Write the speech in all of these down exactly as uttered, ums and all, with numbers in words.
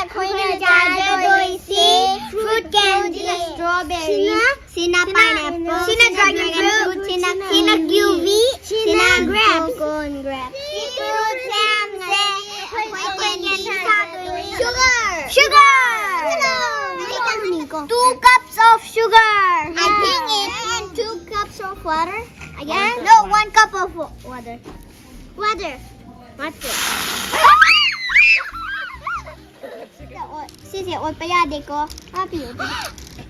ꯑꯩꯈꯣꯏꯅ ꯆꯥꯒꯗꯣꯏꯁꯤ fruit candy꯫ ꯁꯤꯅ strawberry꯫ ꯁꯤꯅ, ꯁꯤꯅ pineapple꯫ ꯁꯤꯅ dragon fruit꯫ ꯁꯤꯅ, ꯁꯤꯅ kiwi꯫ ꯁꯤꯅ grapes꯫ Coconut grapes꯫ ꯁꯤ fruit ꯃꯌꯥꯝꯁꯦ ꯑꯩꯈꯣꯏ candy ꯁꯥꯗꯣꯏꯅꯤ꯫ Sugar꯫ Sugar꯫ Two cups of sugar. I think it's two cups of water. Again? No, one cup of wa- water. Water. Water. ꯁꯤꯁꯦ ꯑꯣꯠꯄ ꯌꯥꯗꯦꯀꯣ꯫ ꯍꯥꯞꯄꯤꯌꯨ꯫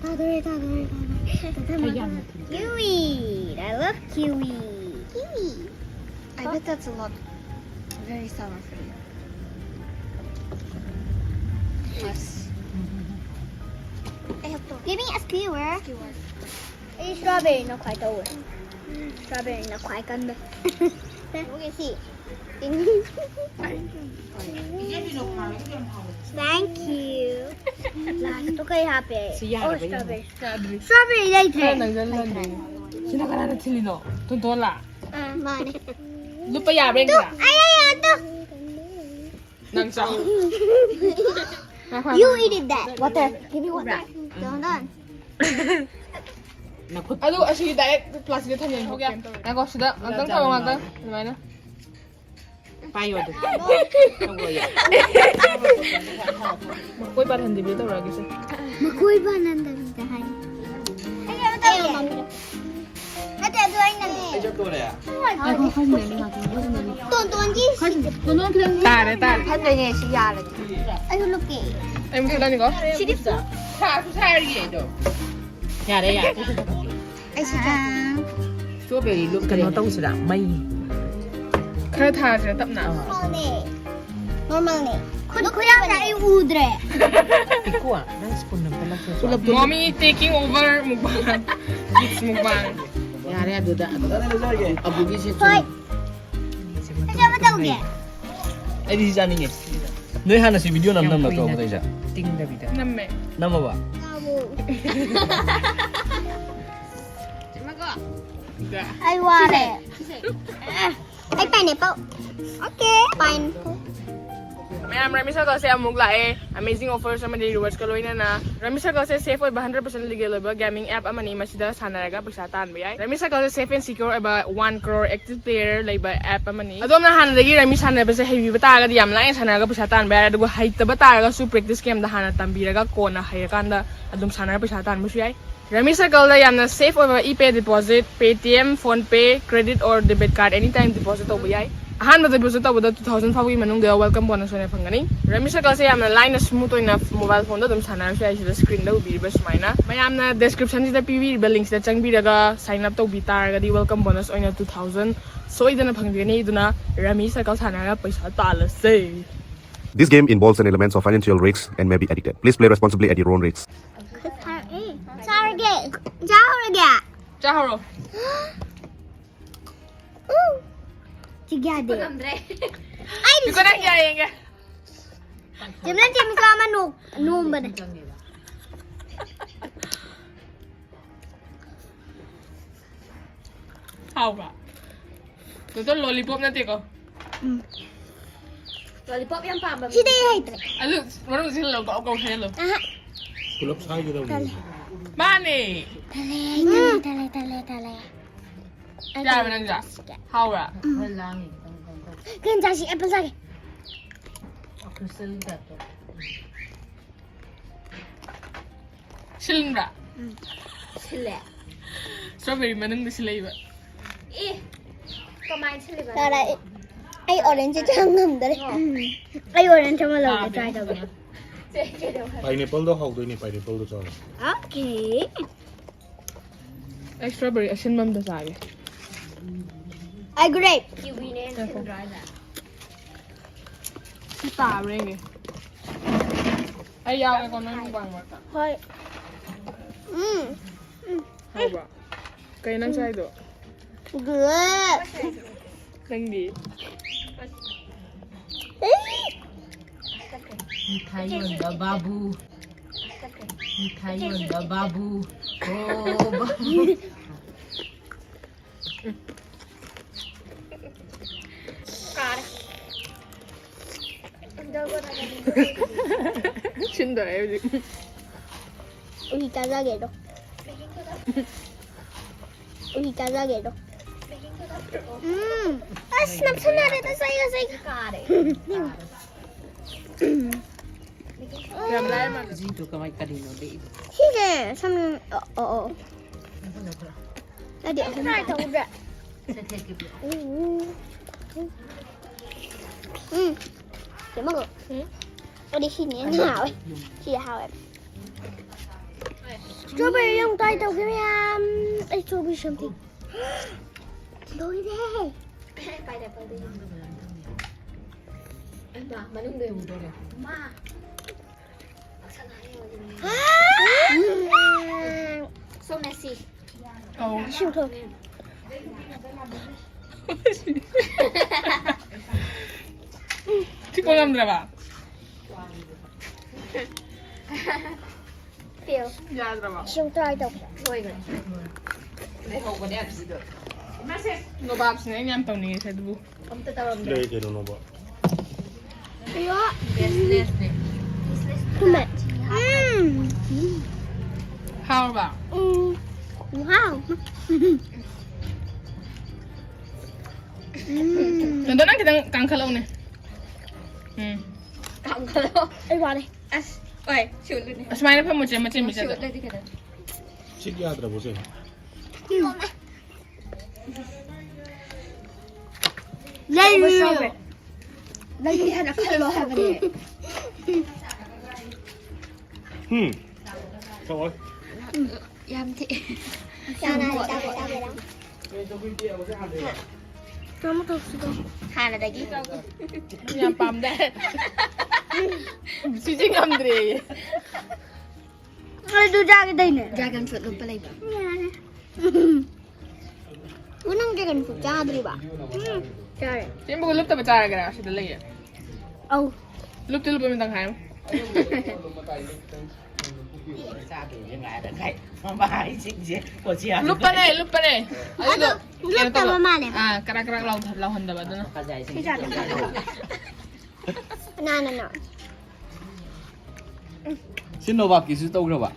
ꯇꯥꯗꯣꯔꯦ, ꯇꯥꯗꯣꯔꯦ, ꯇꯥꯗꯣꯔꯦ꯫ Kiwi. I love kiwi. Kiwi. I bet that's a lot. Very sour for you. Yes. Give me a skewer. Skewer. ꯑꯩ strawberry ꯅ ꯈ꯭ꯋꯥꯏ ꯇꯧꯋꯦ꯫ Strawberry ꯅ ꯈ꯭ꯋꯥꯏ ꯀꯟꯕ꯫ Okay, see. Thank you. Last ꯇꯣ ꯀꯩ ꯍꯥꯞꯄꯦ? ꯁꯤ ꯌꯥꯔꯕ ꯑꯣ, ꯌꯦꯡꯉꯣ꯫ Strawberry꯫ ꯌꯥꯗ꯭ꯔꯤ꯫ Strawberberry ꯂꯩꯇ꯭ꯔꯦ꯫ ꯈꯔ ꯅꯪꯁꯤꯜꯂꯣ꯫ ꯁꯤꯅ ꯀꯅꯥꯅ ꯊꯤꯜꯂꯤꯅꯣ? ꯇꯣꯟꯇꯣꯟꯂꯥ? ꯑꯥ, ꯃꯥꯅꯦ꯫ ꯂꯨꯞꯄ ꯌꯥꯕ꯭ꯔꯥ ꯌꯦꯡꯁꯤꯔꯥ? ꯑꯩ, ꯑꯩ, ꯑꯗꯣ꯫ ꯅꯪ ꯆꯥꯎ꯫ You eat it that. Water. Give me water. ꯇꯣꯟꯇꯣꯟ꯫ ꯅꯈꯨꯠ꯫ ꯑꯗꯨ ꯑꯁꯤ direct plastic ꯇ ꯊꯝꯖꯤꯟ ꯊꯣꯛꯀꯦ꯫ ꯉꯥꯏꯈꯣ, ꯁꯤꯗ ꯉꯥꯛꯇꯪ ꯊꯝꯃꯣ, ꯉꯥꯛꯇꯪ꯫ ꯑꯗꯨꯃꯥꯏꯅ꯫ ꯄꯥꯏꯌꯣ ꯑꯗꯨ꯫ ꯇꯧꯔꯣ ꯌꯥ꯫ ꯃꯈꯣꯏ ꯄꯥꯜꯍꯟꯗꯕꯤꯗ ꯇꯧꯔꯛꯑꯒꯦꯁꯦ꯫ ꯃꯈꯣꯏ ꯄꯥꯜꯍꯟꯗꯕꯤꯗ ꯍꯥꯏ꯫ ꯑꯩ ꯑꯃ ꯇꯧꯒꯦ꯫ ꯅꯠꯇꯦ, ꯑꯗꯨ ꯑꯩꯅꯅꯦ꯫ ꯑꯩ ꯆꯠꯇꯣꯔꯦ꯫ ꯇꯣꯟꯇꯣꯟꯒꯤ ꯇꯥꯔꯦ, ꯇꯥꯔꯦ꯫ ꯐꯟꯗꯣꯏꯅꯦ ꯁꯤ ꯌꯥꯔꯗꯤ꯫ ꯑꯩꯁꯨ ꯂꯨꯞꯀꯦ꯫ ꯑꯩ ꯑꯃꯨꯛ ꯊꯣꯛꯂꯛꯑꯅꯤꯀꯣ꯫ ꯁꯤꯗꯤ ꯁꯥꯁꯨ ꯁꯥꯔꯤꯌꯦ ꯑꯩꯗꯣ꯫ ꯌꯥꯔꯦ, ꯌꯥꯔꯦ꯫ ꯑꯩꯁꯨ ꯆꯥ꯫ Strawberry ꯂꯨꯞ ꯀꯩꯅꯣ ꯇꯧꯁꯤꯔꯥ? ꯃꯩ꯫ ꯈꯔ ꯊꯥꯁꯤꯔꯥ ꯇꯞꯅ? ꯑꯥ꯫ Normal ꯅꯦ꯫ Normal ꯅꯦ꯫ ꯈꯨꯠ ꯈꯨꯌꯥꯝꯗ ꯑꯩ ꯎꯗ꯭ꯔꯦ꯫ ꯄꯤꯀꯣ, ꯅꯪ spoon ꯑꯝꯇ ꯂꯧꯊꯣꯛ꯫ Mommy taking over mukbang. It's mukbang. ꯌꯥꯔꯦ ꯑꯗꯨꯗ꯫ ꯑꯗꯨꯒꯤꯁꯦ ꯍꯣꯏ꯫ ꯑꯩꯁꯨ ꯑꯃ ꯇꯧꯒꯦ꯫ ꯑꯩꯗꯤ ꯁꯤ ꯆꯥꯅꯤꯡꯉꯦ꯫ ꯅꯣꯏ ꯍꯥꯟꯅ ꯁꯤ video ꯅꯝ ꯌꯥꯝ ꯅꯝ ꯅꯠꯇ꯭ꯔꯣ ꯀꯨꯏꯅ ꯃꯇꯩꯁꯦ? ꯇꯤꯡꯗꯕꯤꯗ꯫ ꯅꯝꯃꯦ꯫ ꯅꯝꯃꯕ? ꯑꯩ ꯋꯥꯔꯦ꯫ ꯑꯩ pineapple꯫ Okay, pineapple꯫ ꯃꯌꯥꯝ, Rummy Circle ꯁꯦ ꯑꯃꯨꯛ ꯂꯥꯛꯑꯦ, amazing offers ꯑꯃꯗꯤ rewards ꯀ ꯂꯣꯏꯅꯅ꯫ Rummy Circle ꯁꯦ safe ꯑꯣꯏꯕ, hundred percent legal ꯑꯣꯏꯕ gaming app ꯑꯃꯅꯤ꯫ ꯃꯁꯤꯗ ꯁꯥꯟꯅꯔꯒ ꯄꯩꯁꯥ ꯇꯥꯟꯕ ꯌꯥꯏ꯫ Rummy Circle say safe and secure ꯑꯣꯏꯕ, one crore active player ꯂꯩꯕ app ꯑꯃꯅꯤ꯫ ꯑꯗꯣꯝꯅ ꯍꯥꯟꯅꯗꯒꯤ Rummy ꯁꯥꯟꯅꯕꯁꯦ ꯍꯩꯕꯤꯕ ꯇꯥꯔꯒꯗꯤ ꯌꯥꯝ ꯂꯥꯏꯅ ꯁꯥꯟꯅꯔꯒ ꯄꯩꯁꯥ ꯇꯥꯟꯕ ꯌꯥꯏ, ꯑꯗꯨꯒ ꯍꯩꯇꯕ ꯇꯥꯔꯒꯁꯨ practice game ꯗ ꯍꯥꯟꯅ ꯇꯝꯕꯤꯔꯒ ꯀꯣꯟꯅ ꯍꯩꯔꯀꯥꯟꯗ ꯑꯗꯨꯝ ꯁꯥꯟꯅꯔ ꯄꯩꯁꯥ ꯇꯥꯟꯕꯁꯨ ꯌꯥꯏ꯫ Rummy Circle ꯗ ꯌꯥꯝꯅ safe ꯑꯣꯏꯕ ePay deposit, Paytm, PhonePe, credit or debit card anytime deposit ꯇꯧꯕ ꯌꯥꯏ꯫ ꯑꯍꯥꯟꯕ deposit ꯇꯧꯕꯗ two thousand ꯐꯥꯎꯒꯤ ꯃꯅꯨꯡꯗ welcome bonus ꯑꯣꯏꯅ ꯐꯪꯒꯅꯤ꯫ Rummy Circle ꯁꯦ ꯌꯥꯝꯅ ꯂꯥꯏꯅ smooth ꯑꯣꯏꯅ mobile phone ꯗ ꯑꯗꯨꯝ ꯁꯥꯟꯅꯔꯁꯨ ꯌꯥꯏ, ꯁꯤꯗ screen ꯗ ꯎꯕꯤꯔꯤꯕ ꯁꯨꯃꯥꯏꯅ꯫ ꯃꯌꯥꯝꯅ description ꯁꯤꯗ ꯄꯤꯕꯤꯔꯤꯕ link ꯁꯤꯗ ꯆꯪꯕꯤꯔꯒ sign up ꯇꯧꯕꯤ ꯇꯥꯔꯒꯗꯤ welcome bonus ꯑꯣꯏꯅ two thousand ꯁꯣꯏꯗꯅ ꯐꯪꯒꯅꯤ꯫ ꯑꯗꯨꯅ Rummy Circle ꯁꯥꯟꯅꯔꯒ ꯄꯩꯁꯥ ꯇꯥꯜꯂꯁꯦ꯫ This game involves an element of financial risks and may be addictive. Please play responsibly at your own risk. ꯆꯥꯔꯒꯦ꯫ ꯆꯥꯍꯧꯔꯒꯦ꯫ ꯆꯥꯍꯧꯔꯣ꯫ ꯎ꯫ ꯁꯤ ꯌꯥꯗꯦ꯫ ꯑꯩꯗꯤ ꯄꯤꯀꯣ, ꯅꯪ ꯌꯥꯏꯌꯦ꯫ ꯆꯦꯝꯂꯦꯟ ꯆꯦꯝꯂꯦꯟꯁꯨ ꯑꯃ ꯅꯣꯛ-, ꯅꯣꯝꯕꯅꯦ꯫ ꯍꯥꯎꯕ꯭ꯔꯥ? ꯗꯣꯛꯇꯔ, lollipop ꯅꯠꯇꯦꯀꯣ꯫ ꯎꯝ꯫ Lollipop ꯌꯥꯝ ꯄꯥꯝꯕ ꯃꯤ꯫ ꯁꯤꯗꯤ ꯑꯩ ꯍꯩꯇ꯭ꯔꯦ꯫ ꯑꯗꯨ ꯃꯅꯨꯡ ꯆꯪꯁꯤꯜꯂꯣ, ꯒꯥꯎ ꯒꯥꯎ ꯁꯥꯏꯍꯜꯂꯣ꯫ ꯑꯍ꯫ ꯄꯨꯂꯞ ꯁꯥꯏꯒꯗꯧꯅꯤ꯫ ꯇꯜꯂꯦ꯫ ꯃꯥꯅꯦ꯫ ꯇꯜꯂꯦ, ꯇꯜꯂꯦ, ꯇꯜꯂꯦ, ꯇꯜꯂꯦ, ꯇꯜꯂꯦ꯫ ꯑꯩ ꯆꯥꯔꯕ ꯇꯜꯂꯦ, ꯅꯪꯁꯨ? ꯆꯥꯁꯤꯒꯦ꯫ ꯍꯥꯎꯕ꯭ꯔꯥ? ꯎꯝ꯫ ꯈꯔ ꯂꯥꯡꯉꯤ, ꯈꯤꯇꯪ, ꯈꯤꯇꯪ, ꯈꯤꯇꯪ꯫ ꯀꯩꯅꯣ ꯆꯥꯁꯤ? Apple ꯆꯥꯒꯦ꯫ Crystal ꯒꯤ type ꯇꯣ꯫ ꯁꯤꯟꯕ꯭ꯔꯥ? ꯎꯝ꯫ ꯁꯤꯜꯂꯦ꯫ Strawberry ꯃꯅꯨꯡꯗ ꯁꯤꯜꯂꯛꯏꯕ꯫ ꯑꯦ, ꯀꯃꯥꯏꯅ ꯁꯤꯜꯂꯤꯕ? ꯇꯥꯔꯛꯑꯦ꯫ ꯑꯩ orange ꯆꯥ ꯉꯝꯗꯔꯦ꯫ ꯑꯣ꯫ ꯎꯝ꯫ ꯑꯩ orange ꯑꯃ ꯂꯧꯒꯦ, ꯄꯥꯝꯃꯦ꯫ Try ꯇꯧꯒꯦ꯫ ꯆꯦ, ꯀꯩꯗꯧꯕ? Pineapple ꯗꯣ ꯍꯥꯎꯗꯣꯏꯅꯦ, pineapple ꯗꯣ ꯆꯥꯎ꯫ Okay꯫ ꯑꯩ strawberry ꯑꯁꯤꯟꯕ ꯑꯝꯇ ꯆꯥꯒꯦ꯫ ꯑꯩ grape꯫ Kiwi ꯅꯦ ꯉꯥꯏꯈꯣ꯫ ꯁꯤꯟꯗ꯭ꯔꯣ ꯍꯥꯏꯁꯦ? ꯁꯤ ꯇꯥꯕ꯭ꯔꯥ ꯌꯦꯡꯒꯦ꯫ ꯑꯩ ꯌꯥꯎꯒꯦꯀꯣ ꯅꯪ ꯃꯨꯛꯕꯥꯡ ꯃꯔꯛꯇ꯫ ꯍꯣꯏ꯫ ꯎꯝ꯫ ꯍꯥꯎꯕ꯭ꯔꯣ? ꯀꯩ ꯅꯪ ꯆꯥꯏꯗꯣ? Grape꯫ ꯅꯪꯗꯤ? ꯃꯤꯊꯥꯏ ꯌꯣꯟꯕ ꯕꯥꯕꯨ꯫ ꯃꯤꯊꯥꯏ ꯌꯣꯟꯕ ꯕꯥꯕꯨ꯫ ꯑꯣ, ꯕꯥꯕꯨ꯫ ꯀꯥꯔꯦ꯫ ꯁꯤꯟꯗꯣꯔꯦ ꯍꯧꯖꯤꯛ꯫ ꯎꯍꯤ ꯆꯥꯖꯒꯦꯗꯣ꯫ ꯎꯍꯤ ꯆꯥꯖꯒꯦꯗꯣ꯫ ꯎꯝ꯫ ꯑꯁ, ꯅꯞꯁꯟꯅꯔꯦꯗ, ꯆꯩꯒ, ꯆꯩꯒ꯫ ꯌꯥꯝ ꯂꯥꯏꯔ ꯃꯥꯜꯂꯦ꯫ ꯁꯤꯁꯦ ꯁꯨꯝ, ꯑꯣ, ꯑꯣ, ꯑꯣ꯫ ꯑꯩꯗꯤ ꯑꯍꯨꯝ ꯇꯥꯏ꯫ ꯎꯝ꯫ ꯎꯝ꯫ ꯀꯩꯅꯣ꯫ ꯎꯝ꯫ ꯑꯩꯗꯤ ꯁꯤꯅ ꯍꯦꯟꯅ ꯍꯥꯎꯋꯦ꯫ ꯁꯤ ꯍꯥꯎꯋꯦ꯫ Strawberry ꯑꯃꯨꯛ try ꯇꯧꯒꯦ ꯃꯌꯥꯝ꯫ ꯑꯩ strawberry something꯫ ꯂꯣꯏꯔꯦ꯫ Pineapple ꯗꯨ ꯌꯦꯡꯉꯣ꯫ ꯍꯩꯃꯥ, ꯃꯅꯨꯡꯗ ꯌꯦꯡꯉꯨꯗꯣꯔꯦ꯫ ꯃꯥ꯫ So messy꯫ ꯑꯧ꯫ ꯏꯁꯤꯡ ꯊꯛꯑꯣ꯫ ꯆꯤꯛꯄ ꯉꯝꯗ꯭ꯔꯕ? Fail꯫ ꯌꯥꯗ꯭ꯔꯕ? ꯏꯁꯤꯡ try ꯇꯧꯒꯦ꯫ ꯂꯣꯏꯈ꯭ꯔꯦ꯫ ꯂꯩꯍꯧꯕꯅꯦ ꯑꯗꯨꯗꯣ꯫ ꯏꯃꯥꯁꯦ꯫ ꯅꯣꯕꯥꯞꯁꯤꯅꯦ ꯑꯩꯅ ꯌꯥꯝ ꯇꯧꯅꯤꯡꯉꯤꯁꯦ ꯑꯗꯨꯕꯨ꯫ ꯑꯝꯇ ꯇꯧꯔꯝꯗ꯭ꯔꯦ꯫ ꯂꯩ ꯀꯩꯅꯣ ꯅꯣꯕꯥꯞ? ꯑꯌꯣ꯫ Tasteless ꯅꯦ꯫ ꯎꯝ꯫ ꯍꯥꯎꯔꯕ? ꯎꯝ꯫ ꯍꯥꯎ꯫ ꯎꯝ꯫ ꯅꯟꯗꯣ, ꯅꯪ ꯈꯤꯇꯪ ꯀꯥꯡꯈꯠꯂꯛꯎꯅꯦ꯫ ꯎꯝ꯫ ꯀꯥꯡꯈꯠꯂꯣ꯫ ꯑꯩ ꯋꯥꯔꯦ꯫ ꯑꯁ, ꯍꯣꯏ, ꯁꯨꯠꯂꯨꯅꯦ꯫ ꯑꯁꯨꯃꯥꯏꯅ ꯐꯝꯃꯨꯁꯦ, ꯃꯆꯤꯟ ꯃꯆꯤꯟꯗ꯫ ꯁꯨꯠꯂꯗꯤ ꯀꯩꯗꯧ? ꯁꯤꯠ ꯌꯥꯗ꯭ꯔꯕꯣ, ꯆꯦ? ꯂꯩꯌꯨ꯫ ꯂꯩꯌꯨ ꯍꯥꯏꯅ ꯈꯜꯂꯣ ꯍꯥꯏꯕꯅꯦ꯫ ꯎꯝ꯫ ꯇꯧꯔꯣꯏ꯫ ꯌꯥꯝ ꯊꯤ꯫ ꯆꯥꯅ ꯆꯥꯕ ꯆꯥꯒꯦꯔꯥ? ꯀꯔꯝꯕ ꯇꯧꯁꯤꯒꯦ? ꯍꯥꯟꯅꯗꯒꯤ꯫ ꯌꯥꯝ ꯄꯥꯝꯗꯦ꯫ ꯁꯤꯁꯤ ꯉꯝꯗ꯭ꯔꯦꯌꯦ꯫ ꯑꯩ ꯑꯗꯨ ꯆꯥꯒꯦ ꯇꯧꯅꯦ꯫ Dragon fruit ꯂꯨꯞꯄ ꯂꯩꯕ꯫ ꯌꯥꯔꯦ꯫ ꯎ, ꯅꯪ dragon fruit ꯆꯥꯗ꯭ꯔꯤꯕ? ꯎꯝ, ꯆꯥꯔꯦ꯫ ꯆꯦꯟꯕꯒ ꯂꯨꯞꯇꯕ ꯆꯥꯔꯒꯦꯔꯥ? ꯁꯤꯗ ꯂꯩꯌꯦ꯫ ꯑꯧ꯫ ꯂꯨꯞꯇ ꯂꯨꯞꯄ ꯑꯃꯇꯪ ꯍꯥꯏꯌꯣ꯫ ꯆꯥꯗꯣꯏꯁꯦ ꯉꯥꯏꯔ ꯉꯥꯏ꯫ ꯃꯃꯥ ꯍꯥꯏꯁꯤꯡꯁꯦ ꯀꯣꯆꯤ ꯌꯥꯗ ꯂꯨꯞꯄꯅꯦ, ꯂꯨꯞꯄꯅꯦ꯫ ꯑꯗꯨꯗꯣ ꯑꯗꯣ ꯀꯩꯅꯣ ꯂꯨꯞꯇꯕ ꯇꯧꯕ꯫ ꯃꯥꯜꯂꯦ꯫ ꯑꯥ, ꯀꯔꯥꯛ ꯀꯔꯥꯛ ꯂꯥꯎ-, ꯂꯥꯎꯍꯟꯗꯕ ꯑꯗꯨꯅ꯫ ꯁꯤ ꯆꯥꯗꯣꯏꯁꯦ꯫ No, no, no. ꯁꯤ ꯅꯣꯕꯥꯞꯀꯤꯁꯨ ꯇꯧꯈ꯭ꯔꯕ?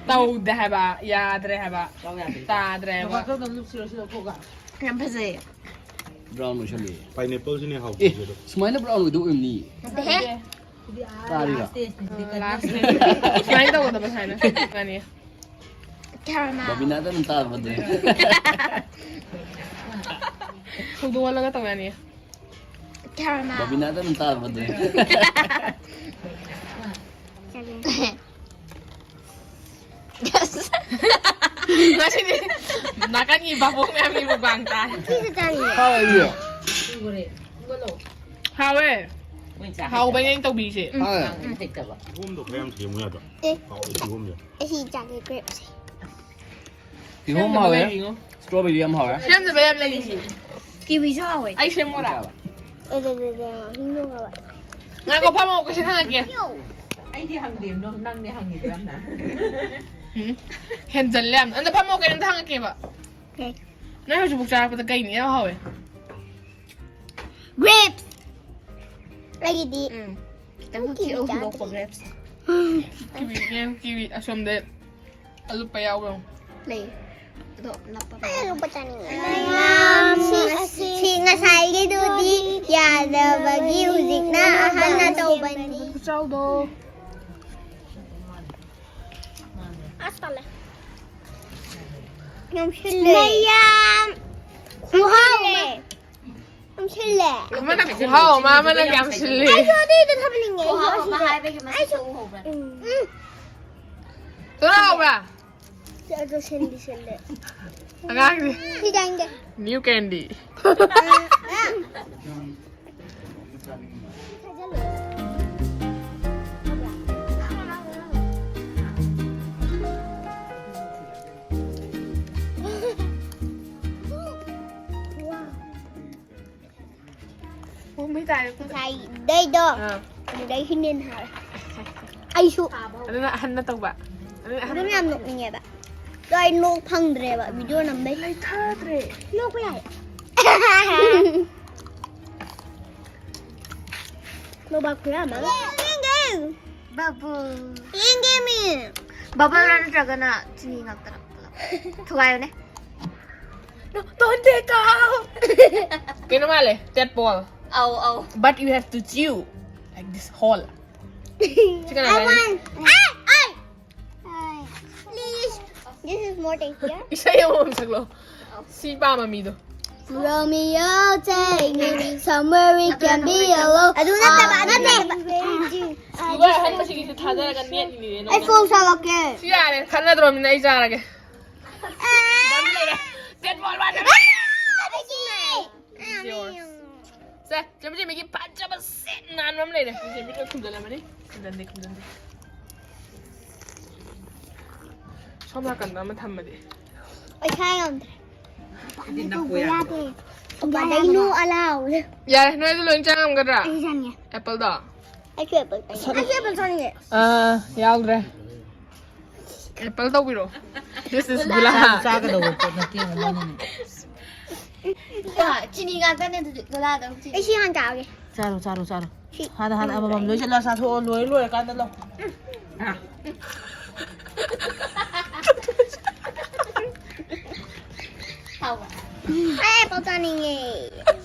ꯇꯧꯗꯦ ꯍꯥꯏꯕ, ꯌꯥꯗ꯭ꯔꯦ ꯍꯥꯏꯕ, ꯇꯥꯗ꯭ꯔꯦ ꯍꯥꯏꯕ꯫ ꯌꯥꯝ ꯐꯖꯩ꯫ ꯕ꯭ꯔꯥꯎꯟ ꯑꯣꯏꯁꯜꯂꯤ꯫ ꯄꯥꯏꯅꯦꯄꯜꯁꯤꯅꯦ ꯑꯦ, ꯍꯥꯎꯕꯁꯦ꯫ ꯁꯨꯃꯥꯏꯅ ꯕ꯭ꯔꯥꯎꯟ ꯑꯣꯏꯗꯧ ꯑꯣꯏꯔꯝꯅꯤ꯫ ꯆꯥꯔꯤꯕ? ꯂꯥꯁ ꯁꯨꯃꯥꯏꯅ ꯇꯧꯒꯗꯕ ꯁꯨꯃꯥꯏꯅ꯫ ꯌꯥꯅꯤ꯫ ꯕꯕꯤꯅꯥꯗ ꯑꯗꯨꯝ ꯇꯥꯔꯕꯗ꯭ꯔꯦ꯫ ꯍꯧꯗꯣꯛꯍꯜꯂꯒ ꯇꯧ ꯌꯥꯅꯤ꯫ ꯕꯕꯤꯅꯥꯗ ꯑꯗꯨꯝ ꯇꯥꯔꯕꯗ꯭ꯔꯦ꯫ ꯉꯁꯤꯗꯤ ꯅꯥꯀꯟꯒꯤ ꯕꯥꯕꯣꯛ ꯃꯌꯥꯝꯒꯤ ꯃꯨꯛꯕꯥꯡ ꯇꯥꯔꯦ꯫ ꯍꯥꯎ ꯑꯩꯗꯤ꯫ ꯍꯥꯎꯋꯦ꯫ ꯍꯥꯎꯕꯩꯅꯦ ꯑꯩꯅ ꯇꯧꯕꯤꯁꯦ꯫ ꯍꯥꯎꯋꯦ꯫ ꯀꯤꯍꯣꯝꯗꯣ ꯈꯔ ꯌꯥꯝ ꯁꯦꯝꯃꯨ ꯌꯥꯗ꯭ꯔꯣ? ꯑꯦ꯫ ꯍꯥꯎꯋꯦ ꯀꯤꯍꯣꯝꯁꯦ꯫ ꯑꯩ ꯁꯤ ꯆꯥꯒꯦ ꯒ꯭ꯔꯦꯞꯁꯦ꯫ ꯀꯤꯍꯣꯝ ꯍꯥꯎꯋꯦ꯫ ꯏꯁꯇ꯭ꯔꯣꯕꯦꯔꯤ ꯌꯥꯝ ꯍꯥꯎꯋꯦ꯫ ꯁꯦꯝꯗꯕ ꯌꯥꯝ ꯂꯩꯔꯤꯁꯤ꯫ ꯀꯤꯋꯤꯁꯨ ꯍꯥꯎꯋꯦ꯫ ꯑꯩ ꯁꯦꯝꯃꯣꯔꯥ? ꯑꯦ, ꯑꯦ, ꯑꯦ, ꯑꯦ, ꯍꯤꯡꯉꯣ ꯍꯥꯏꯕ꯫ ꯉꯥꯏꯈꯣ, ꯐꯝꯃꯣ, ꯀꯣꯏꯁꯟ ꯍꯪꯉꯛꯀꯦ꯫ ꯑꯩꯗꯤ ꯍꯪꯗꯦ, ꯅꯪ- ꯅꯪꯅꯦ ꯍꯪꯉꯤꯗꯣ ꯌꯥꯝꯅ꯫ ꯎꯝ꯫ ꯍꯦꯟꯖꯜꯂꯦ ꯌꯥꯝꯅ꯫ ꯑꯗꯣ ꯐꯝꯃꯣ, ꯀꯩꯅꯣꯝꯇ ꯍꯪꯉꯛꯀꯦꯕ꯫ ꯀꯩ? ꯅꯪ ꯍꯧꯖꯤꯛꯐꯥꯎ ꯆꯥꯔꯛꯄꯗ ꯀꯩꯅ ꯏꯍꯥꯎ ꯍꯥꯎꯋꯦ? ꯒ꯭ꯔꯦꯞꯁ꯫ ꯑꯩꯒꯤꯗꯤ ꯎꯝ꯫ ꯈꯤꯇꯪ ꯀꯤꯋꯤ ꯆꯥꯗ꯭ꯔꯤ꯫ ꯀꯤꯋꯤ, ꯌꯦꯡ, ꯀꯤꯋꯤ ꯑꯁꯣꯝꯗ ꯑꯂꯨꯞꯄ ꯌꯥꯎꯕ꯭ꯔꯣ? ꯂꯩ꯫ ꯑꯗꯣ ꯅꯞꯄ ꯑꯩ ꯑꯂꯨꯞꯄ ꯆꯥꯅꯤꯡꯉꯦ꯫ ꯃꯌꯥꯝ ꯁꯤ, ꯁꯤ ꯉꯁꯥꯏꯒꯤꯗꯨꯗꯤ ꯌꯥꯗꯕꯒꯤ ꯍꯧꯖꯤꯛꯅ ꯑꯍꯟꯅ ꯇꯧꯕꯅꯤ꯫ ꯈꯨꯆꯥꯎꯗꯣ꯫ ꯑꯁ ꯇꯜꯂꯦ꯫ ꯌꯥꯝ ꯁꯤꯜꯂꯦ꯫ ꯃꯌꯥꯝ ꯈꯨꯍꯥꯎ ꯑꯃ꯫ ꯌꯥꯝ ꯁꯤꯜꯂꯦ꯫ ꯑꯃꯅ ꯈꯨꯍꯥꯎ ꯑꯃ, ꯑꯃꯅ ꯌꯥꯝ ꯁꯤꯜꯂꯤ꯫ ꯑꯩꯁꯨ ꯑꯗꯨꯏꯗꯣ ꯊꯝꯅꯤꯡꯉꯦ꯫ ꯑꯩꯁꯨ ꯑꯁꯤꯗ꯫ ꯍꯥꯏꯕꯒꯤ ꯃꯁꯛꯇꯣ ꯎꯍꯧꯕ꯭ꯔꯥ? ꯎꯝ, ꯎꯝ꯫ ꯆꯔꯥ ꯍꯥꯎꯕ꯭ꯔꯥ? ꯑꯗꯣ ꯁꯤꯟꯗꯤ ꯁꯤꯜꯂꯦ꯫ ꯑꯉꯥꯡꯁꯦ꯫ ꯁꯤ ꯆꯥꯅꯤꯡꯗꯦ꯫ New candy꯫ ꯄꯨꯝꯃꯤ ꯇꯥꯔꯦ꯫ ꯉꯁꯥꯏꯗꯩꯗꯣ ꯑꯥ꯫ ꯑꯗꯨꯗꯩ ꯍꯦꯟꯅ ꯍꯦꯟꯅ ꯍꯥꯎꯔꯦ꯫ ꯑꯩꯁꯨ ꯑꯗꯨꯅ ꯑꯍꯟꯅ ꯇꯧꯕ꯫ ꯑꯗꯨꯅ ꯑꯍꯟꯅ ꯑꯗꯨꯝ ꯌꯥꯝ ꯅꯣꯛꯅꯤꯡꯉꯦꯕ꯫ ꯑꯗꯣ ꯑꯩ ꯅꯣꯛ ꯐꯪꯗ꯭ꯔꯦꯕ ꯚꯤꯗꯤꯑꯣ ꯅꯝꯕꯩ꯫ ꯂꯩꯊꯗ꯭ꯔꯦ꯫ ꯅꯣꯛꯄ ꯌꯥꯏ꯫ ꯅꯣꯕꯥꯞ ꯈꯨꯌꯥꯝ ꯑꯃ꯫ ꯌꯦꯡꯒꯦ꯫ Bubble. ꯌꯦꯡꯒꯦꯃꯤ. Bubble ꯔ ꯅꯠꯇ꯭ꯔꯒꯅ ꯆꯤꯅꯤ ꯉꯥꯛꯇꯔ ꯄꯨꯂꯞ? ꯊꯨꯒꯥꯏꯌꯨꯅꯦ. Don't take out. ꯀꯩꯅꯣ ꯃꯥꯜꯂꯦ, tadpole. ꯑꯧ ꯑꯧ. But you have to chew like this whole. ꯁꯤ ꯀꯅꯥ I ꯆꯥꯅꯤ? Want. I I. I. Please. This is more tastier. ꯏꯁꯩ ꯑꯃꯃꯝ ꯁꯛꯂꯣ. ꯁꯤ ꯄꯥꯝꯕ ꯃꯤꯗꯣ. Romeo, take me somewhere we can be alone. ꯑꯗꯨ ꯅꯠꯇꯕ, ꯅꯠꯇꯦ. ꯏꯕꯣ, ꯑꯍꯟ ꯃꯁꯤꯒꯤꯁꯦ ꯊꯥꯖꯔꯒ ꯅꯦꯠꯂꯤꯅꯦ ꯅꯪꯅ. ꯑꯩ ꯐꯣꯟ ꯁꯥꯜꯂꯛꯀꯦ. ꯁꯤ ꯌꯥꯔꯦ, ꯈꯠꯅꯗ꯭ꯔꯣꯃꯤꯅ ꯑꯩ ꯆꯥꯔꯒꯦ. ꯑꯥ! ꯃꯃꯤ ꯂꯩꯔꯦ. Tadpole ꯋꯥꯗ. ꯑꯥ! It's yours. ꯁꯦ, ꯆꯦꯝꯕꯤ ꯆꯦꯝꯕꯤꯒꯤ ꯐꯖꯕ ꯁꯦꯠ ꯅꯥꯟꯕ ꯑꯃ ꯂꯩꯔꯦ꯫ ꯆꯦꯝꯕꯤ ꯂꯣꯏ ꯈꯨꯝꯖꯤꯜꯂꯝꯃꯅꯤ꯫ ꯈꯨꯝꯖꯤꯟꯗꯦ, ꯈꯨꯝꯖꯤꯟꯗꯦ꯫ ꯁꯣꯝ ꯅꯥꯀꯟꯗ ꯑꯃ ꯊꯝꯃꯗꯤ꯫ ꯑꯩ ꯁꯥ ꯉꯝꯗ꯭ꯔꯦ꯫ ꯇꯧꯕ ꯌꯥꯗꯦ꯫ ꯀꯩꯅꯣ ꯑꯂꯥꯎ꯫ ꯌꯥꯔꯦ, ꯅꯣꯏ ꯑꯗꯨ ꯂꯣꯏ ꯆꯥ ꯉꯝꯒꯗ꯭ꯔꯥ? ꯑꯩ ꯆꯥꯅꯤꯡꯉꯦ꯫ Apple ꯗꯣ? ꯑꯩꯁꯨ apple ꯆꯥꯅꯤꯡꯉꯦ꯫ ꯑꯩꯁꯨ apple ꯆꯥꯅꯤꯡꯉꯦ꯫ ꯑꯥ, ꯌꯥꯎꯗ꯭ꯔꯦ꯫ Apple ꯇꯧꯕꯤꯔꯣ꯫ This is ꯒꯨꯂꯥ꯫ ꯆꯥꯒꯗꯧꯕ ꯄꯣꯠ ꯅꯠꯇꯦ ꯃꯣꯏꯅꯤꯅꯦ꯫ ꯆꯤꯅꯤ ꯉꯥꯛꯇꯅꯦ ꯑꯗꯨꯗꯤ ꯒꯨꯂꯥꯗꯪ ꯆꯤꯅꯤ꯫ ꯑꯩ ꯁꯤ ꯍꯥꯟꯅ ꯆꯥꯒꯦ꯫ ꯆꯥꯔꯣ ꯆꯥꯔꯣ ꯆꯥꯔꯣ꯫ ꯍꯥꯟꯅ ꯍꯥꯟꯅ ꯑꯃꯃꯝ ꯂꯣꯏꯁꯤꯜꯂꯣ, ꯆꯥꯊꯣꯛꯑꯣ, ꯂꯣꯏ ꯂꯣꯏꯔꯀꯥꯟꯗ ꯂꯧ꯫ ꯍꯥꯎꯕ꯭ꯔꯥ? ꯑꯩ apple ꯆꯥꯅꯤꯡꯉꯦ꯫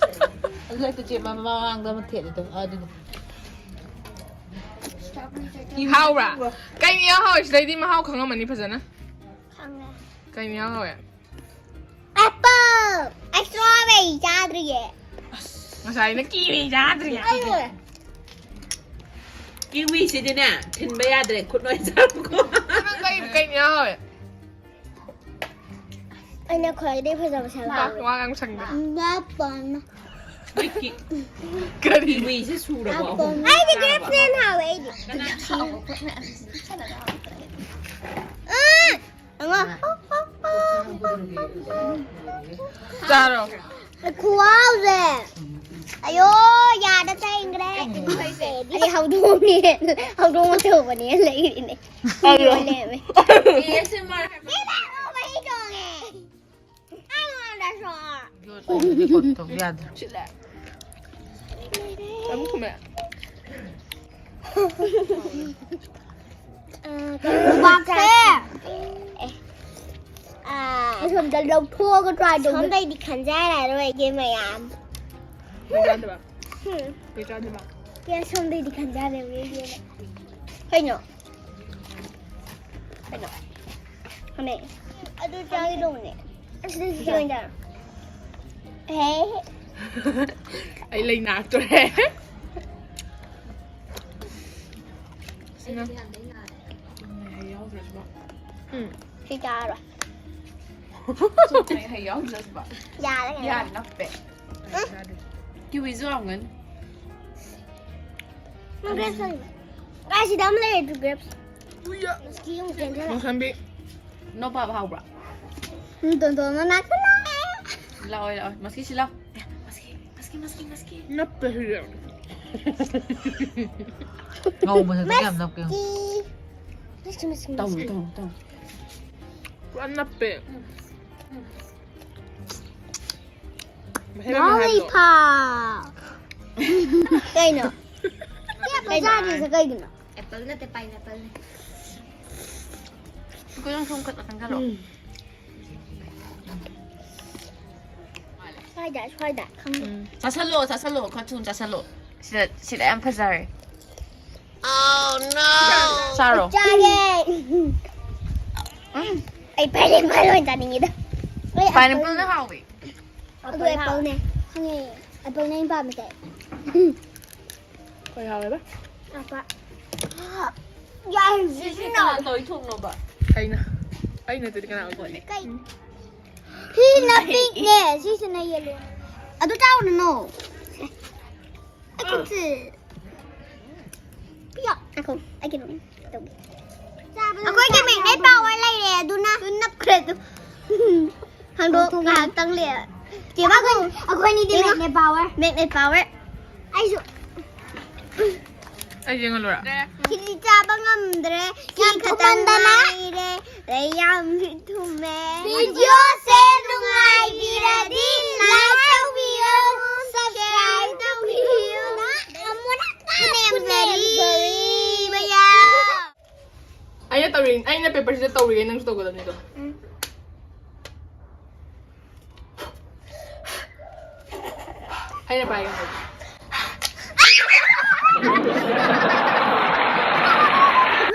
ꯑꯗꯨ ꯍꯦꯛꯇ ꯆꯦ ꯃꯃꯥꯡꯗ ꯑꯃ ꯊꯦꯠꯂꯦ ꯇꯧ꯫ ꯑꯗꯨꯗꯣ꯫ ꯍꯥꯎꯕ꯭ꯔꯥ? ꯀꯩꯅ ꯏꯍꯥꯎ ꯍꯥꯎꯋꯦ? ꯁꯤꯗꯩꯗꯤ ꯃꯍꯥꯎ ꯈꯪꯉꯝꯃꯅꯤ ꯐꯖꯅ꯫ ꯈꯪꯉꯦ꯫ ꯀꯩꯅ ꯏꯍꯥꯎ ꯍꯥꯎꯋꯦ? Apple! ꯑꯩ strawberry ꯆꯥꯗ꯭ꯔꯤꯌꯦ꯫ ꯉꯁꯥꯏꯅ ꯀꯤꯋꯤ ꯆꯥꯗ꯭ꯔꯤ꯫ ꯑꯩ ꯂꯣꯏꯔꯦ꯫ ꯀꯤꯋꯤꯁꯤꯗꯤꯅꯦ ꯊꯤꯟꯕ ꯌꯥꯗ꯭ꯔꯦ, ꯈꯨꯠ ꯂꯣꯏ ꯆꯥꯔꯛꯄꯀꯣ꯫ ꯅꯪ ꯀꯩ, ꯀꯩꯅ ꯏꯍꯥꯎ ꯍꯥꯎꯋꯦ? ꯑꯩꯅ ꯈ꯭ꯋꯥꯏꯗꯒꯤ ꯐꯖꯕ ꯁꯦꯝꯕ꯫ ꯋꯥ ꯉꯥꯡ ꯁꯪꯗꯦ꯫ Apple꯫ ꯀꯔꯤ? ꯀꯤꯋꯤꯁꯦ ꯁꯨꯔꯕꯣ? ꯑꯩꯗꯤ grapes ꯅ ꯍꯦꯟꯅ ꯍꯥꯎꯋꯦ ꯑꯩꯗꯤ꯫ ꯎꯝ꯫ ꯑꯉꯥꯡ꯫ ꯆꯥꯔꯣ꯫ ꯈꯨꯍꯥꯎꯁꯦ꯫ ꯑꯌꯣ, ꯌꯥꯗ ꯆꯩꯈ꯭ꯔꯦ꯫ ꯑꯩ ꯍꯧꯗꯣꯡꯅꯦ꯫ ꯍꯧꯗꯣꯡ ꯑꯆꯧꯕꯅꯦ ꯂꯩꯔꯤꯅꯦ꯫ ꯂꯩꯔꯝꯃꯦ꯫ ꯃꯍꯤ ꯇꯣꯡꯉꯦ꯫ ꯑꯩꯉꯣꯟꯗꯁꯨ꯫ ꯌꯣꯠ ꯇꯧꯕꯗꯤ ꯈꯣꯠ ꯇꯧꯕ ꯌꯥꯗ꯭ꯔꯦ꯫ ꯑꯃꯨꯛ ꯈꯨꯝꯃꯦ꯫ ꯈꯨꯕꯥꯛꯁꯦ꯫ ꯑꯦ꯫ ꯑꯥ, ꯑꯁꯣꯝꯗ ꯂꯧꯊꯣꯛꯑꯒ try ꯇꯧꯒꯦ꯫ ꯁꯣꯝꯗꯩꯗꯤ ꯈꯟꯖꯔꯔꯣꯏꯒꯦ ꯃꯌꯥꯝ꯫ ꯀꯩ ꯆꯥꯗꯕ? ꯍꯝ꯫ ꯀꯩ ꯆꯥꯗꯕ? ꯀꯌꯥ ꯁꯣꯝꯗꯩꯗꯤ ꯈꯟꯖꯔꯔꯣꯏꯒꯦ꯫ ꯀꯩꯅꯣ? ꯀꯩꯅꯣ? ꯍꯥꯃꯦ꯫ ꯑꯗꯨ ꯆꯥꯒꯦ ꯇꯧꯕꯅꯦ꯫ ꯑꯁꯤꯗꯩꯁꯤ ꯆꯥ꯫ ꯍꯦ꯫ ꯑꯩ ꯂꯩ ꯅꯥꯛꯇꯣꯔꯦ꯫ ꯁꯤꯅ꯫ ꯍꯩ ꯌꯥꯎꯗ꯭ꯔꯁꯨ꯫ ꯎꯝ꯫ ꯁꯤ ꯆꯥꯔꯣꯏ꯫ ꯍꯩ ꯌꯥꯎꯗ꯭ꯔꯁꯨ꯫ ꯌꯥꯔꯦ, ꯌꯥꯔꯦ꯫ ꯌꯥꯔꯦ, ꯅꯞꯄꯦ꯫ ꯎꯝ꯫ ꯀꯤꯋꯤꯁꯨ ꯌꯥꯎꯔꯝꯒꯅꯤ꯫ ꯅꯪ grapes ꯆꯥꯅꯤꯡꯕ꯭ꯔꯥ? ꯀꯥꯏ ꯁꯤꯗ ꯑꯃ ꯂꯩꯔꯦ, two grapes꯫ ꯎꯏꯌꯥ꯫ ꯃꯁꯀꯤ ꯑꯃꯨꯛ ꯆꯦꯟꯊꯔꯦ꯫ ꯃꯣꯁꯝꯕꯤ꯫ ꯅꯣꯄꯥꯕ ꯍꯥꯎꯕ꯭ꯔꯥ? ꯎꯝ, ꯇꯣꯟꯇꯣꯟ ꯃꯅꯥꯛꯇ ꯂꯥꯛꯑꯦ꯫ ꯂꯥꯛꯑꯣ, ꯂꯥꯛꯑꯣ꯫ ꯃꯁꯀꯤ ꯁꯤ ꯂꯥꯎ꯫ ꯑꯦ, ꯃꯁꯀꯤ, ꯃꯁꯀꯤ, ꯃꯁꯀꯤ꯫ ꯅꯞꯄꯦ ꯁꯤꯗꯤ꯫ ꯉꯧꯕꯁꯦ ꯌꯥꯝ ꯅꯞꯀꯦ꯫ ꯃꯁꯀꯤ꯫ ꯃꯁꯀꯤ, ꯃꯁꯀꯤ, ꯇꯧ, ꯃꯁꯀꯤ꯫ ꯇꯧ, ꯇꯧ꯫ ꯄꯨꯔꯥ ꯅꯞꯄꯦ꯫ ꯃꯍꯩ ꯂꯣꯂꯤꯄꯣꯞ꯫ ꯀꯩꯅꯣ? ꯀꯩꯅꯣ? ꯆꯥꯗ꯭ꯔꯤꯁꯦ ꯀꯩꯒꯤꯅꯣ? ꯑꯦꯄꯜ ꯅꯠꯇꯦ, pineappleꯅꯦ꯫ ꯑꯩꯈꯣꯏ ꯅꯪ ꯁꯨꯝ ꯈꯠꯂ ꯆꯪꯁꯜꯂꯣ꯫ ꯎꯝ꯫ ꯁ꯭ꯋꯥꯏꯗ, ꯁ꯭ꯋꯥꯏꯗ, ꯈꯪꯗꯦ꯫ ꯎꯝ꯫ ꯆꯥꯁꯜꯂꯣ, ꯆꯥꯁꯜꯂꯣ, ꯈꯔ ꯊꯨꯅ ꯆꯥꯁꯜꯂꯣ꯫ ꯁꯤꯗ, ꯁꯤꯗ ꯌꯥꯝ ꯐꯖꯔꯦ꯫ ꯆꯥꯔꯣ꯫ ꯆꯥꯒꯦ꯫ ꯎꯝ꯫ ꯑꯩ pineapple ꯑꯣꯏꯅ ꯆꯥꯅꯤꯡꯉꯤꯗ꯫ ꯑꯩ pineappleꯅ apple ꯍꯥꯎꯋꯤ꯫ ꯑꯗꯨ apple appleꯅꯦ꯫ ꯈꯪꯉꯦ꯫ Appleꯅꯦ ꯑꯩꯅ ꯄꯥꯝꯃꯤꯁꯦ꯫ ꯀꯩ ꯍꯥꯎꯋꯦꯕ? ꯑꯄꯥ꯫ ꯌꯥꯏ, ꯁꯤꯁꯦ ꯁꯤꯁꯤꯅ꯫ ꯀꯅꯥ ꯇꯧꯔꯤ ꯊꯣꯡꯅꯣꯕ? ꯑꯩꯅ꯫ ꯑꯩ ꯅꯠꯇ꯭ꯔꯗꯤ ꯀꯅꯥ ꯑꯣꯏꯗꯣꯏꯅꯣ? ꯀꯩ? ꯎꯝ꯫ ꯁꯤꯁꯤꯅ pinkꯅꯦ, ꯁꯤꯁꯤꯅ yellow꯫ ꯑꯗꯨ ꯆꯥꯎꯔꯨꯅꯨ꯫ ꯑꯩ ꯈꯨꯠꯁꯦ꯫ ꯄꯤꯌꯣ꯫ ꯉꯥꯏꯈꯣ, ꯑꯩ ꯀꯩꯅꯣꯝ ꯇꯧꯒꯦ꯫ ꯑꯩꯈꯣꯏꯒꯤ magnet power ꯂꯩꯔꯦ, ꯑꯗꯨꯅ ꯅꯞꯈ꯭ꯔꯦ ꯑꯗꯨ꯫ ꯍꯥꯡꯗꯣꯛ ꯉꯥꯏꯍꯥꯛꯇꯪ ꯂꯩ꯫ ꯆꯦꯕꯥ, ꯑꯩꯈꯣꯏ, ꯑꯩꯈꯣꯏꯅꯤꯗꯤ ꯌꯦꯡꯉꯣ꯫ Magnet power꯫ Magnet power꯫ ꯑꯩꯁꯨ꯫ ꯑꯩ ꯌꯦꯡꯍꯜꯂꯨꯔꯥ? ꯁꯤꯗꯤ ꯆꯥꯕ ꯉꯝꯗ꯭ꯔꯦ꯫ ꯁꯤ ꯌꯥꯝ ꯈꯛꯇꯪ ꯊꯨꯝꯃꯟꯗꯅ꯫ ꯉꯥꯏꯔꯦ꯫ ꯑꯩ ꯌꯥꯝ ꯊꯨꯝꯃꯦ꯫ Videoꯁꯦ ꯅꯨꯡꯉꯥꯏꯕꯤꯔꯗꯤ like ꯇꯧꯕꯤꯌꯨ, subscribe ꯇꯧꯕꯤꯌꯨ꯫ ꯑꯃꯨꯔꯛ ꯅꯦꯝꯖꯔꯤ꯫ ꯑꯩꯅ ꯄꯦꯄꯔꯁꯤꯗ ꯇꯧꯔꯤꯒꯦ, ꯅꯪꯁꯨ ꯇꯧꯒꯗꯕꯅꯤꯗꯣ꯫ ꯑꯩꯅ ꯄꯥꯏꯒꯦ꯫